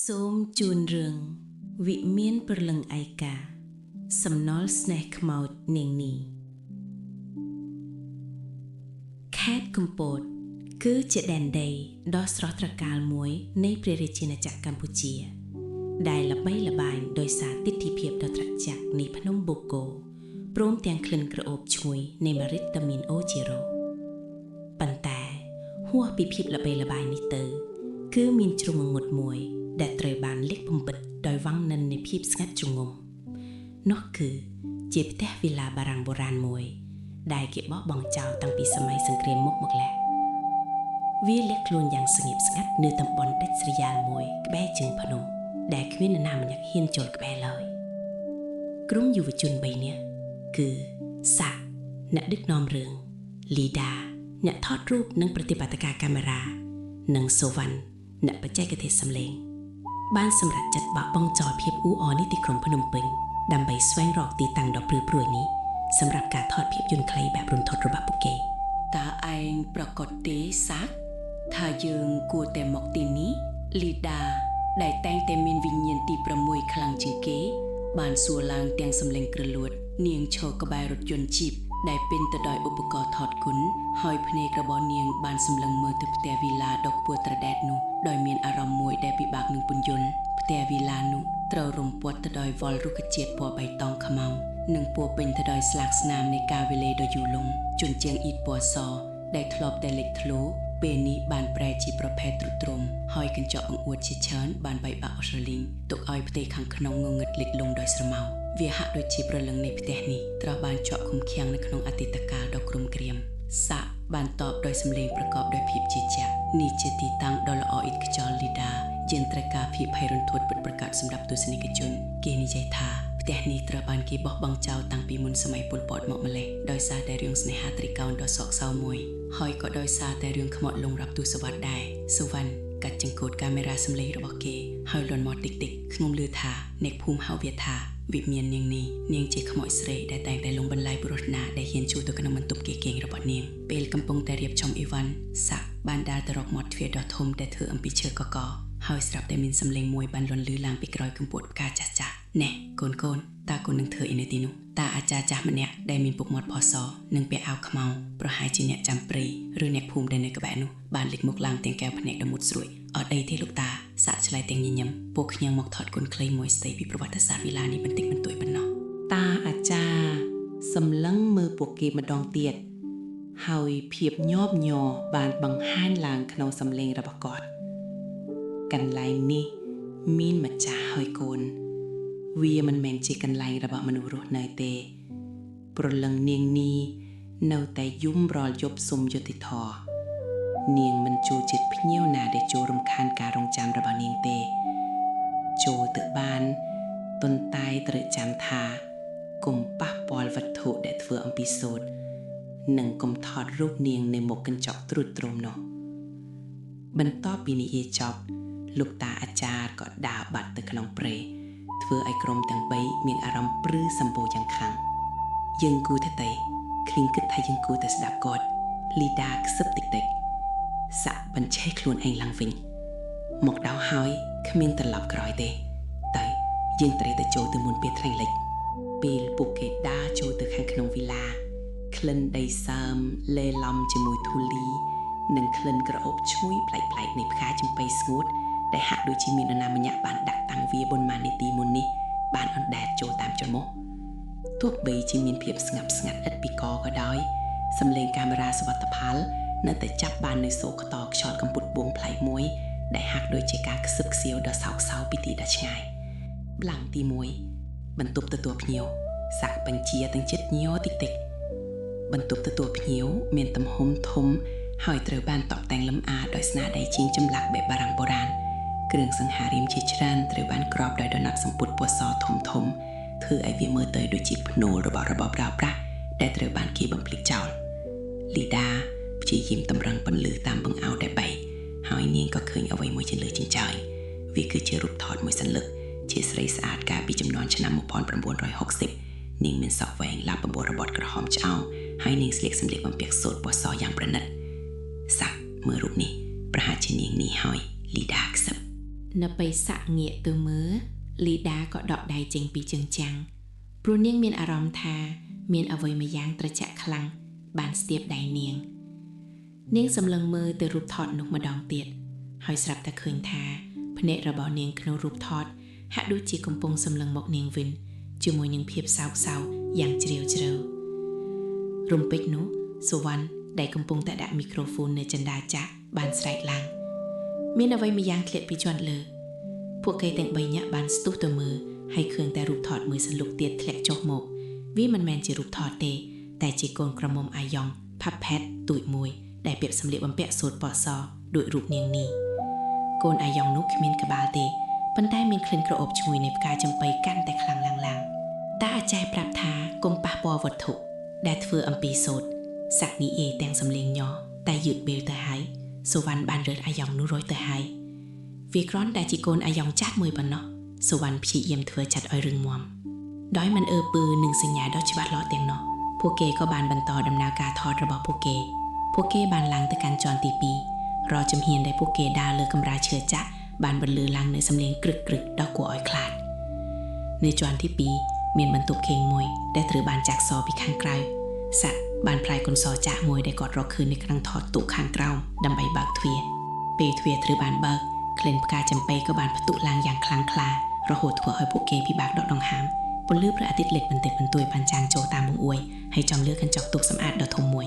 សូមជូនរឿងវិមានព្រលឹងឯកា សំណល់ស្នេហ៍ខ្មោចនាងនេះខេត្តកំពត គឺជាដែនដីដ៏ស្រស់ត្រកាលមួយនៃព្រះរាជាណាចក្រកម្ពុជា ដែលល្បីល្បាញដោយសារទិដ្ឋភាពដ៏ត្រជាក់នៃភ្នំបូកគោព្រមទាំងក្លិនក្រអូបឈ្ងុយនៃម្រេចដ៏មានអូជារោប៉ុន្តែហួសពីភាពល្បីល្បាញនេះទៅ គឺមានជ្រុងងងឹតមួយ ដែលត្រូវបានលាក់បំបិទដោយវ៉ាំងនិននៃភាពស្ងាត់ជ្រងំនោះគឺជាផ្ទះវីឡាបារាំងបុរាណមួយ ដែលគេបោះបង់ចោលតាំងពីសម័យសង្គ្រាមមកម្ល៉េះវាលាក់ខ្លួនយ៉ាងស្ងៀមស្ងាត់នៅតំបន់ដាច់ស្រយាលមួយក្បែរជើងភ្នំ ដែលគ្មាននរណាម្នាក់ហ៊ានចូលក្បែរឡើយក្រុមយុវជន3នាក់គឺសាក់អ្នកដឹកនាំរឿងលីដាអ្នកថតរូបនិងប្រតិបត្តិការកាមេរ៉ានិងសូវ៉ាន់អ្នកបច្ចេកទេសសំឡេង បានសម្រេចចិត្តបោះបង់ចោលភាពអ៊ូអរនេះទីក្រុងភ្នំពេញដើម្បីស្វែងរកទីតាំងដ៏ព្រឺព្រួយនេះសម្រាប់ការថតភាពយន្តខ្លីបែបរន្ធត់របស់ពួកគេ តើឯងប្រកាសទេសាក់ថាយើងគួរតែមកទីនេះលីដាដែលតែងតែមានវិញ្ញាណទី6ខ្លាំងជាងគេ បានសួរឡើងទាំងសម្លេងក្រលួត នាងឈរក្បែររថយន្តជីបដែលពេញទៅដោយឧបករណ៍ថតគុណហើយភ្នែករបស់នាងបានសម្លឹងមើលទៅផ្ទះវីឡាដ៏ខ្ពស់ត្រដែតនោះដោយមានអារម្មណ៍មួយដែលពិបាកនឹងពន្យល់ផ្ទះវីឡានោះត្រូវរំពាត់ទៅដោយវល់រុក្ខជាតិពណ៌បៃតងខ្មៅនិងពោរពេញទៅដោយស្លាកស្នាមនៃការវេលាដ៏យូរលង់ជញ្ជាំងអ៊ីតពណ៌សដែលធ្លាប់តែលេចធ្លោពេលនេះបានប្រែជាប្រភេទទ្រុឌទ្រោមហើយកញ្ចក់បង្អួតជាច្រើនបានបែកបាក់អស់រលីងទុកឲ្យផ្ទៃខាងក្នុងងងឹតលិចលង់ដោយស្រមោលវាហាក់ដូចជាព្រលឹងនៃផ្ទះនេះត្រូវបានជាប់ឃុំឃាំងនៅក្នុងអតីតកាលដ៏គ្រុំគ្រាមសាក់បានតបដោយសម្លេងប្រកបដោយភាពជឿជាក់នេះជាទីតាំងដ៏ល្អឥតខ្ចោះលីដាយើងត្រូវការភាពភ័យរន្ធត់ពិតប្រាកដសម្រាប់ទស្សនិកជនគេនិយាយថាផ្ទះនេះត្រូវបានគេបោះបង់ចោលតាំងពីមុនសម័យប៉ុលពតមកម្លេះដោយសារតែរឿងស្នេហាត្រីកោណដ៏សោកសៅមួយហើយក៏ដោយសារតែរឿងខ្មោចលងរាប់ទសវត្សរ៍ដែរសុវណ្ណកាត់ចង្កូតកាមេរ៉ាសម្លេងរបស់គេហើយលន់មាត់តិចៗខ្ញុំឮថាអ្នកភូមិហៅវាថាវិមាននាងនេះនាងជាខ្មោចស្រីដែលតែងតែលងបន្លាយបុរសណាដែលហ៊ានជួលទៅក្នុងបន្ទប់គេគេងរបស់នាងពេលកំពុងតែរៀបចំអីវ៉ាន់សាក់បានដើរទៅរកមាត់ទ្វារដ៏ធំដែលធ្វើអំពីឈើកកហើយស្រាប់តែមានសម្លេងមួយបានលន់លឺឡើងពីក្រោយកំពតផ្កាចាស់ចាស់ណែកូនកូនតើកូននឹងធ្វើអីនៅទីនោះតាអាចារ្យចាស់ម្នាក់ដែលមានពុកមាត់ផសនិងពាក់អាវខ្មៅប្រហែលជាអ្នកចាំព្រៃឬអ្នកភូមិដែលនៅក្បែរនោះបានលេចមុខឡើងទាំងកែវភ្នែកដ៏មុតស្រួចអត់អីទេលោកតាសាក់ឆ្លើយទាំងញញឹមពួកខ្ញុំមកថតគុនខ្លីមួយស្ដីពីប្រវត្តិសាស្ត្រវីឡានេះបន្តិចបន្តួចប៉ុណ្ណោះ តាអាចារ្យសម្លឹងមើលពួកគេម្ដងទៀតហើយភាពញាប់ញ័របានបង្ហាញឡើងក្នុងសម្លេងរបស់គាត់កន្លែងនេះមានម្ចាស់ហើយកូនវាមិនមែនជាកន្លែងរបស់មនុស្សរស់នៅទេ ព្រលឹងនាងនេះនៅតែយំរាល់យប់សុំយុត្តិធម៌នាងមិនចូលចិត្តភ្ញៀវណាដែលចូលរំខានការរងចាំរបស់នាងទេ ចូលទៅបានទន្តែត្រូវចាំថាកុំប៉ះពាល់វត្ថុដែលធ្វើអំពីសូត្រនិងកុំថតរូបនាងនៅមុខកញ្ចក់ទ្រុឌទ្រោមនោះបន្ទាប់ពីនិយាយចប់លោកតាអាចារ្យក៏ដើរបាត់ទៅក្នុងព្រៃធ្វើឲ្យក្រុមទាំង3មានអារម្មណ៍ព្រឺសម្ពោយ៉ាងខ្លាំងយើងគួរតែទេគ្លីងគិតថាយើងគួរតែស្ដាប់គាត់លីដាខ្សឹបតិចតិចសាក់បញ្ឆេះខ្លួនឯងឡើងវិញមកដល់ហើយគ្មានត្រឡប់ក្រោយទេទៅយើងត្រូវតែចូលទៅមុនពេលថ្ងៃលិចពេលពួកគេដើរចូលទៅខាងក្នុងវីឡាក្លិនដីសើមលេឡំជាមួយធូលីនិងក្លិនក្រអូបឈ្ងុយប្លែកៗនៃផ្កាចំប៉ីស្ងួតដែលហាក់ដូចជាមាននរណាម្នាក់បានដាក់តាំងវាប៉ុន្មាននាទីមុននេះបានអណ្ដែតចូលតាមច្រមុះទោះបីជាមានភាពស្ងប់ស្ងាត់ឥតពីកក៏ដោយសម្លេងកាមេរ៉ាសុវត្ថិផលនៅតែចាប់បាននូវសូរខ្តខ្យល់កំពត់បួងប្លែកមួយដែលហាក់ដូចជាការខ្សឹបខ្សៀវដ៏សោកសៅពីទីដ៏ឆ្ងាយប្លង់ទី1បន្ទប់ទទួលភ្ញៀវសាក់បញ្ជាទាំងចិត្តញ័រតិចតិចបន្ទប់ទទួលភ្ញៀវមានទំហំធំហើយត្រូវបានតុបតែងលម្អដោយស្នាដៃជាងចម្លាក់បែបបារាំងបុរាណគ្រឿងសង្ហារិមជាច្រើនត្រូវបានក្របដោយដុណិតសម្ពុតពណ៌សធំធំធ្វើឲ្យវាមើលទៅដូចជាភ្នូលរបស់របបរោប្រាស់ដែលត្រូវបានគេបំភ្លេចចោលលីដាព្យាយាមតម្រឹងពន្លឺតាមបង្អោតដែលបែកហើយនាងក៏ឃើញអ្វីមួយជាលើចិញ្ចើយវាគឺជារូបថតមួយសន្លឹកជាស្រីស្អាតកាលពីចំនួនឆ្នាំ1960នាងមានសក់វែងឡាប់បបរបត់ក្រហមឆ្អោងហើយនាងស្លៀកសម្លៀកបំពាក់សូត្រពណ៌សយ៉ាងប្រណិតសាក់មើលរូបនេះប្រហែលជានាងនេះហើយលីដាខ្សឹប នៅពេលសាក់ងាកទៅមើលលីដាក៏ដកដៃចេញពីជើងចាំងព្រោះនាងមានអារម្មណ៍ថាមានអ្វីមួយយ៉ាងត្រជាក់ខ្លាំងបានស្ទាបដៃនាង នាងសម្លឹងមើលទៅរូបថតនោះម្ដងទៀតហើយស្រាប់តែឃើញថាភ្នែករបស់នាងក្នុងរូបថតហាក់ដូចជាកំពុងសម្លឹងមកនាងវិញជាមួយនឹងភាពសោកសៅយ៉ាងជ្រាលជ្រៅរំពេចនោះសុវណ្ណដែលកំពុងតែដាក់មីក្រូហ្វូននៅចិន្តាចាក់បានស្រែកឡើង មានអ្វីមួយយ៉ាងធ្លាក់ពីជាន់លើ ពួកគេទាំងបីនាក់បានស្ទុះទៅមើលហើយឃើញតែរូបថតមួយសន្លុកទៀតធ្លាក់ចុះមក វាមិនមែនជារូបថតទេ តែជាកូនក្រមុំអាយ៉ងផាប់ផេតទូចមួយ ដែលពាក់សម្លៀកបំពាក់សូត្រពណ៌សដូចរូបនាងនេះកូនអាយ៉ងនោះគ្មានក្បាលទេប៉ុន្តែមានក្លិនក្រអូបឈ្ងុយនៃផ្កាចំប៉ីកាន់តែខ្លាំងឡើងឡើងតាអាចារ្យប្រាប់ថាកុំប៉ះពាល់វត្ថុដែលធ្វើអំពីសូត្រសាក់នីអេទាំងសម្លេងញ័រតែយឺតបៀលទៅហើយសុវណ្ណបានរើសអាយ៉ងនោះរួចទៅហើយ វាគ្រាន់តែជាកូនអាយ៉ងចាស់មួយប៉ុណ្ណោះសុវណ្ណព្យាយាមធ្វើចាត់ឲ្យរឹងមាំដោយមិនអើពើនឹងសញ្ញាដ៏ច្បាស់លាស់ទាំងនោះពួកគេក៏បានបន្តដំណើរការថតរបស់ពួកគេ ពួកគេបានឡើងទៅកាន់ជាន់ទី2រាល់ជំហានដែលពួកគេដើរលើកម្រាលឈើចាក់បានបន្លឺឡើងនូវសំឡេងក្រឹកក្រឹកដ៏គួរឲ្យខ្លាចនៅជាន់ទី2មានបន្ទប់គេងមួយដែលត្រូវបានចាក់សរពីខាងក្រៅសត្វបានផ្លាយកុនសរចាក់មួយដែលគាត់រកឃើញនៅក្នុងថតទូខាងក្រោមដើម្បីបើកទ្វារពេលទ្វារត្រូវបានបើក ក្លិនផ្កាចំប៉ីក៏បានផ្ទុះឡើងយ៉ាងខ្លាំងក្លារហូតធ្វើឲ្យពួកគេពិបាកដកដង្ហើមពន្លឺព្រះអាទិត្យលិចបន្តិចបន្តួចបានចាំងចូលតាមបង្អួយហើយចំលើកញ្ចក់ទូសម្អាតដ៏ធំមួយ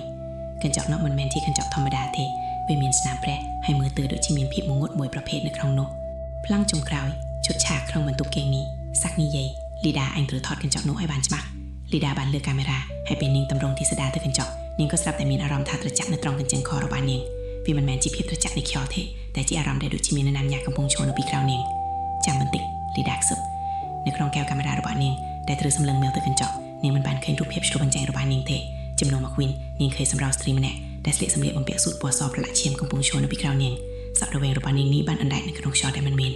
កញ្ចក់នោះមិនមែនជាកញ្ចក់ធម្មតាទេវាមានស្នាមប្រេះហើយមើលទៅដូចជាមានភាពងងឹតមួយប្រភេទនៅក្នុងនោះប្លង់ចុងក្រោយឈុតឆាកក្នុងបន្ទប់គេងនេះសាក់និយាយលីដាអញត្រូវថតកញ្ចក់នោះឲ្យបានច្បាស់លីដាបានលើកកាមេរ៉ាហើយពេលនាងតម្រង់ទីស្ដារទៅកញ្ចក់នាងក៏ស្រាប់តែមានអារម្មណ៍ថាត្រជាក់នៅត្រង់កញ្ចឹងខរបស់នាងវាមិនមែនជាភាពត្រជាក់នៃខ្យល់ទេតែជាអារម្មណ៍ដែលដូចជាមាននរណាម្នាក់កំពុងឈរនៅពីក្រៅនាងចាំបន្តិចលីដាខ្សឹបនៅក្នុងកែវកាមេរ៉ារបស់នាងដែលត្រូវសម្លឹងមើលទៅកញ្ចក់នាងមិនបានឃើញរូបភាពឆ្លុះបញ្ចាំងរបស់នាងទេចំនួនមកវិញនាងឃើញសម្រោស្ត្រីម្នាក់ដែលស្លៀកសម្លៀកបំពាក់ស៊ូតពណ៌សប្រឡាក់ឈាមកំពុងឈរនៅពីក្រៅនាងសក់រវែងរបស់នាងនេះបានអណ្ដែតនៅក្នុងខ្យល់ដែលមិនមាន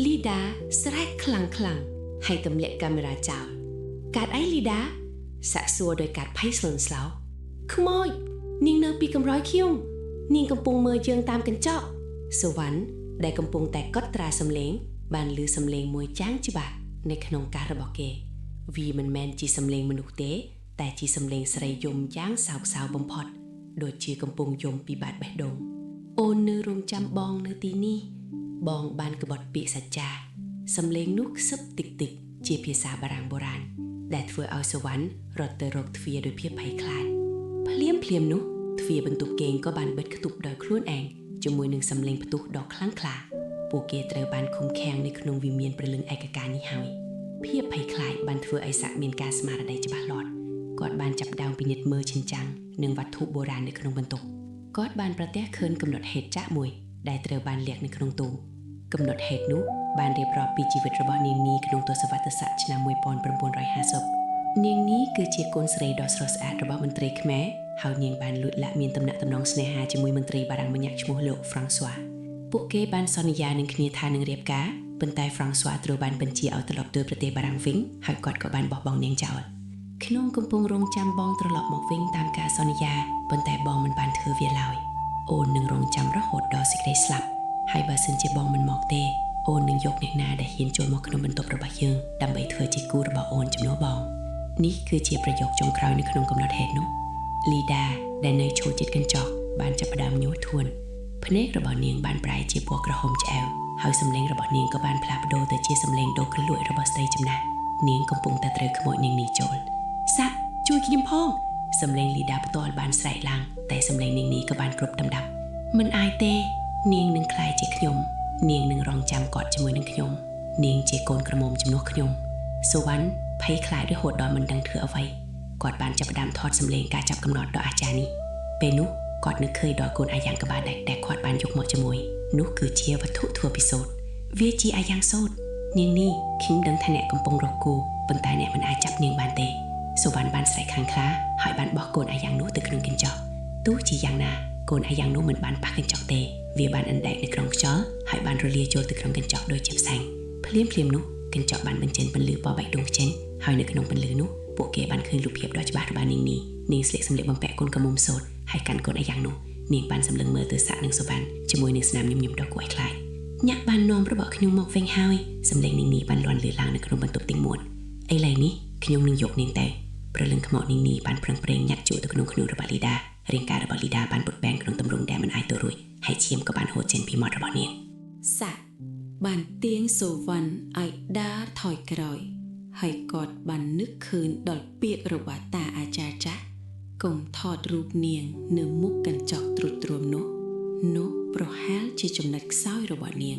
លីដាស្រែកខ្លាំងខ្លាំងៗហើយទម្លាក់កាមេរ៉ាចោលកាត់អីលីដាសាក់សួរដោយកាត់ភ័យស្លន់ស្លោខ្មោចនាងនៅពីកម្រោយខ្ញុំនាងកំពុងមើលយើងតាមកញ្ចក់សុវណ្ណដែលកំពុងតែកត់ត្រាសំឡេង បានឮសំឡេងមួយចាំងច្បាស់នៅក្នុងកាសរបស់គេ វាមិនមែនជាសំឡេងមនុស្សទេ តែជាសំឡេងស្រីយំយ៉ាងសោកសៅបំផុតដូចជាកំពុងយំពីបាតបេះដូងអូននៅរងចាំបងនៅទីនេះ បងបានក្បត់ពាក្យសច្ចាសំឡេងនោះខ្សឹបតិចតិចៗជាភាសាបារាំងបុរាណដែលធ្វើឲ្យសវណ្ណរត់ទៅរកទ្វារដោយភាពភ័យខ្លាចភ្លាមភ្លាមនោះទ្វារបន្ទប់គេងក៏បានបិទខ្ទប់ដោយខ្លួនឯងជាមួយនឹងសំឡេងផ្ទុះដ៏ខ្លាំងក្លាពួកគេត្រូវបានឃុំឃាំងនៅក្នុងវិមានព្រលឹងឯកកានេះហើយភាពភ័យខ្លាចបានធ្វើឲ្យសាក់មានការស្មារតីច្បាស់លាស់គាត់បានចាប់ផ្ដើមពិនិត្យមើលជញ្ជាំងនិងវត្ថុបុរាណនៅក្នុងបន្ទប់គាត់បានប្រទះឃើញកំណត់ហេតុចាក់មួយដែលត្រូវបានលាក់នៅក្នុងទូ កំណត់ហេតុនោះបានរៀបរាប់ពីជីវិតរបស់នាងនីក្នុងទសវត្សរ៍ឆ្នាំ1950នាងនីគឺជាកូនស្រីដ៏ស្រស់ស្អាតរបស់មន្ត្រីខ្មែរហើយនាងបានលួចលាក់មានទំនាក់ទំនងស្នេហាជាមួយមន្ត្រីបារាំងម្នាក់ឈ្មោះលោកហ្វ្រង់ស្វាពួកគេបានសន្យានឹងគ្នាថានឹងរៀបការប៉ុន្តែហ្វ្រង់ស្វាត្រូវបានបញ្ជាឲ្យត្រឡប់ទៅប្រទេសបារាំងវិញហើយគាត់ក៏បានបោះបង់នាងចោលក្នុងកំពុងរងចាំបងត្រឡប់មកវិញតាមការសន្យាប៉ុន្តែបងមិនបានធ្វើវាឡើយអូននឹងរងចាំរហូតដល់សេចក្តីស្លាប់ ហើយបើសិនជាបងមិនមកទេអូននឹងយកអ្នកណាដែលហ៊ានចូលមកក្នុងបន្ទប់របស់យើងដើម្បីធ្វើជាគូរបស់អូនជំនួសបងនេះគឺជាប្រយោគចុងក្រោយនៅក្នុងកំណត់ហេតុនោះលីដាដែលនៅឈរជិតកញ្ចក់បានចាប់ផ្ដើមញ័រធួនភ្នែករបស់នាងបានប្រែជាពណ៌ក្រហមឆ្អែវហើយសម្លេងរបស់នាងក៏បានផ្លាស់ប្ដូរទៅជាសម្លេងដូរក្រលួចរបស់ស្ត្រីចំណាស់នាងកំពុងតែត្រូវខ្មោចនាងនេះចូលសាក់ជួយខ្ញុំផងសម្លេងលីដាផ្ទាល់បានស្រែកឡើងតែសម្លេងនាងនេះក៏បានគ្រប់ដណ្ដាប់មិនអាចទេ នាងនឹងក្លាយជាខ្ញុំ នាងនឹងរងចាំគាត់ជាមួយនឹងខ្ញុំ នាងជាកូនក្រមុំជំនួសខ្ញុំសុវណ្ណភ័យខ្លាចរហូតដល់មិនដឹងធ្វើអ្វីគាត់បានចាប់ផ្ដើមថតសម្លេងការចាប់កំណត់ដល់អាចារ្យនេះពេលនោះគាត់នឹកឃើញដល់កូនអាយ៉ាងក្បាលដាច់ដែលគាត់បានយកមកជាមួយនោះគឺជាវត្ថុធ្វើពិសូត្រវាជាអាយ៉ាងសូត្រនាងនេះខ្ញុំដឹងថាអ្នកកំពុងរកគូប៉ុន្តែអ្នកមិនអាចចាប់នាងបានទេសុវណ្ណបានស្រែកខាងខ្លាហើយបានបោះកូនអាយ៉ាងនោះទៅក្នុងកញ្ចក់ទោះជាយ៉ាងណាកូនអាយ៉ាងនោះមិនបានប៉ះកញ្ចក់ទេវាបានអណ្ដែតនៅក្នុងខ្យល់ហើយបានរលាចូលទៅក្នុងកញ្ចក់ដូចជាផ្សែងភ្លាមភ្លាមនោះកញ្ចក់បានបញ្ចេញពន្លឺពណ៌បៃតងចេញហើយនៅក្នុងពន្លឺនោះពួកគេបានឃើញរូបភាពដ៏ច្បាស់របស់នាងនេះនាងស្លៀកសម្លៀកបំពាក់កូនក្រមុំសូត្រហើយកាន់កូនអាយ៉ាងនោះនាងបានសម្លឹងមើលទៅសាក់និងសុវណ្ណជាមួយនឹងស្នាមញញឹមដ៏គួរឲ្យខ្លាច ញាក់បាននាំរបស់ខ្ញុំមកវិញហើយសម្លេងនាងនីបានលាន់លឺឡើងនៅក្នុងបន្ទប់ទាំងមូលឥឡូវនេះខ្ញុំនឹងយកនាងទៅព្រលឹងខ្មោចនាងនីបានប្រឹងប្រែងញាក់ចូលទៅក្នុងខ្លួនរបស់លីដារាងកាយរបស់លីដាបានពុតបែនក្នុងទម្រង់ដែលមិនអាចទៅរួចហើយឈាមក៏បានហូរចេញពីមាត់របស់នាង សាក់បានទាញសូវ៉ាន់ឲ្យដើរថយក្រោយ ហើយគាត់បាននឹកឃើញដល់ពាក្យរបស់តាអាចារ្យចាស់កុំថតរូបនាងនៅមុខកញ្ចក់ទ្រុឌទ្រោមនោះនោះប្រហែលជាចំណុចខ្សោយរបស់នាង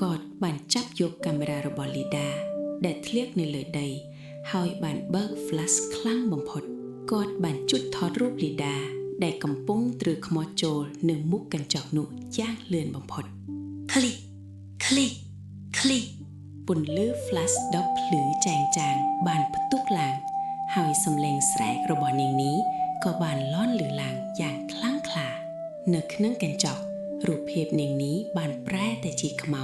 គាត់បានចាប់យកកាមេរ៉ារបស់លីដា ដែលធ្លាក់នៅលើដី ហើយបានបើក flash ខ្លាំងបំផុតគាត់បានជុតថតរូបលីដា ដែលកំពុងទ្រើខ្មាស់ចូលនៅមុខកញ្ចក់នោះយ៉ាងលឿនបំផុត ឃ្លីកឃ្លីកឃ្លីក ពន្លឺ flash ដ៏ភ្លឺចែងចាងបានផ្ទុះឡើង ហើយសំឡេងស្រែករបស់នាងនេះក៏បានលាន់ឮឡើងយ៉ាងខ្លាំងក្លា នៅក្នុងកញ្ចក់រូបភាពនាងនេះបានប្រែទៅជាខ្មៅ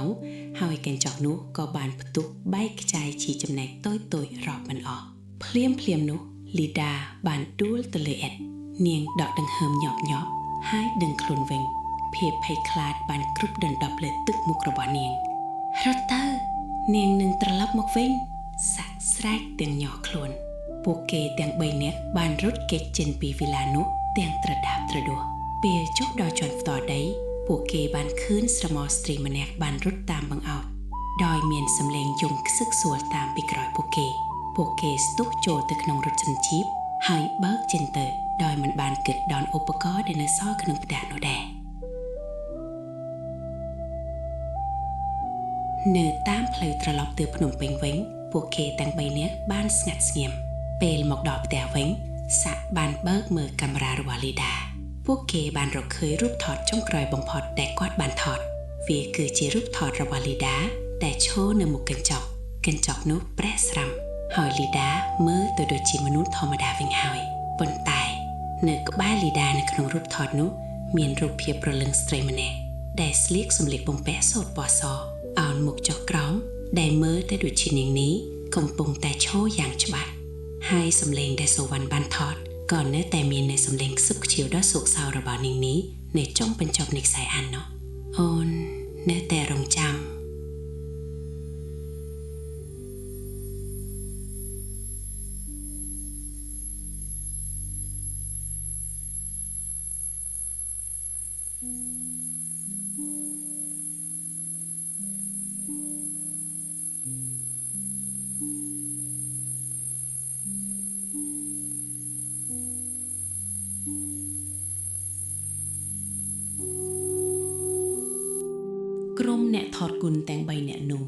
ហើយកញ្ចក់នោះក៏បានផ្ទុះបែកខ្ចាយជាចំណែកតូចៗរាប់មិនអស់ភ្លាមភ្លាមៗនោះលីដាបានដួលទៅលើអិតនាងដកដង្ហើមញាប់ញាប់ៗហើយដឹងខ្លួនវិញ ភាពភ័យខ្លាចបានគ្រប់ដណ្ដប់លើទឹកមុខរបស់នាង រត់ទៅនាងនឹងត្រឡប់មកវិញសាក់ស្រែកទាំងញ័រខ្លួន ពួកគេទាំងបីនាក់បានរត់គេចចេញពីវីឡានោះទាំងត្រដាបត្រដួសពេលចុះដល់ជាន់ផ្ទាល់ដី ពួកគេបានឃើញស្រមោលស្ត្រីម្នាក់បានរត់តាមបង្អោតដោយមានសម្លេងយំខ្សឹកសួលតាមពីក្រោយពួកគេ ពួកគេស្ទុះចូលទៅក្នុងរថយន្តជីបហើយបើកចេញទៅដោយមិនបានគិតដល់ឧបករណ៍ដែលនៅសល់ក្នុងផ្ទះនោះដែរ នៅតាមផ្លូវត្រឡប់ទៅភ្នំពេញវិញ ពួកគេទាំងបីនាក់បានស្ងាត់ស្ងៀមពេលមកដល់ផ្ទះវិញសាក់បានបើកមើលកាមេរ៉ារបស់លីដា ពួកគេបានរកឃើញរូបថតចុងក្រោយបំផុតដែលគាត់បានថត វាគឺជារូបថតរបស់លីដាដែលឈរនៅមុខកញ្ចក់កញ្ចក់នោះប្រេះស្រាំហើយលីដាមើលទៅដូចជាមនុស្សធម្មតាវិញហើយប៉ុន្តែ នៅក្បែរលីដានៅក្នុងរូបថតនោះមានរូបភាពប្រលឹងស្ត្រីម្នាក់ដែលស្លៀកសម្លៀកបំពាក់សូត្រពណ៌សអោនមុខចុះក្រោមដែលមើលទៅដូចជានាងនេះកំពុងតែឈរយ៉ាងច្បាស់ហើយសម្លេងដែលសូវ៉ាន់បានថតក៏នៅតែមាននៅសម្លេងខ្សឹបខ្ជាវដ៏សោកសៅរបស់នាងនេះនៅចុងបញ្ចប់នៃខ្សែអាននោះអូននៅតែរងចាំ ក្រុមអ្នកថតគុណទាំង3នាក់នោះ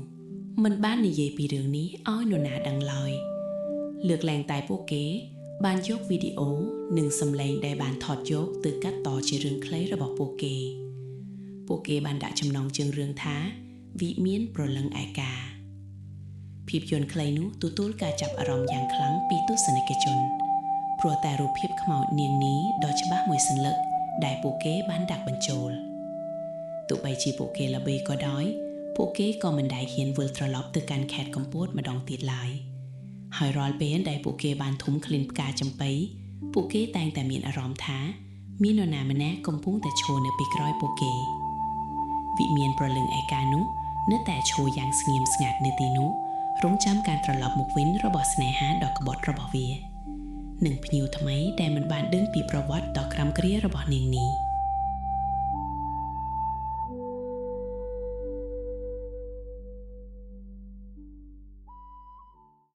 មិនបាននិយាយពីរឿងនេះឲ្យនរណាដឹងឡើយលើកលែងតែពួកគេ បានយកវីដេអូនិងសម្លេងដែលបានថតយកទៅកាត់តជារឿងខ្លីរបស់ពួកគេ ពួកគេបានដាក់ចំណងជើងរឿងថាវិមានប្រលឹងឯកាភាពយន្តខ្លីនោះទទួលការចាប់អារម្មណ៍យ៉ាងខ្លាំងពីទស្សនិកជនព្រោះតែរូបភាពខ្មោចនាងនេះដ៏ច្បាស់មួយសន្លឹកដែលពួកគេបានដាក់បញ្ចូល ទោះបីជាពួកគេល្បីក៏ដោយ ពួកគេក៏មិនដែលហ៊ានវិលត្រឡប់ទៅកាន់ខេត្តកំពតម្ដងទៀតឡើយហើយរាល់ពេលដែលពួកគេបានធុំក្លិនផ្កាចំប៉ីពួកគេតែងតែមានអារម្មណ៍ថា មាននរណាម្នាក់កំពុងតែឈរនៅពីក្រោយពួកគេវិមានប្រលឹងឯកានោះនៅតែឈរយ៉ាងស្ងៀមស្ងាត់នៅទីនោះរងចាំការត្រឡប់មកវិញរបស់ស្នេហាដ៏ក្បត់របស់វា និងភ្ញៀវថ្មីដែលមិនបានដឹងពីប្រវត្តិដ៏ក្រាំគ្រារបស់នាងនេះ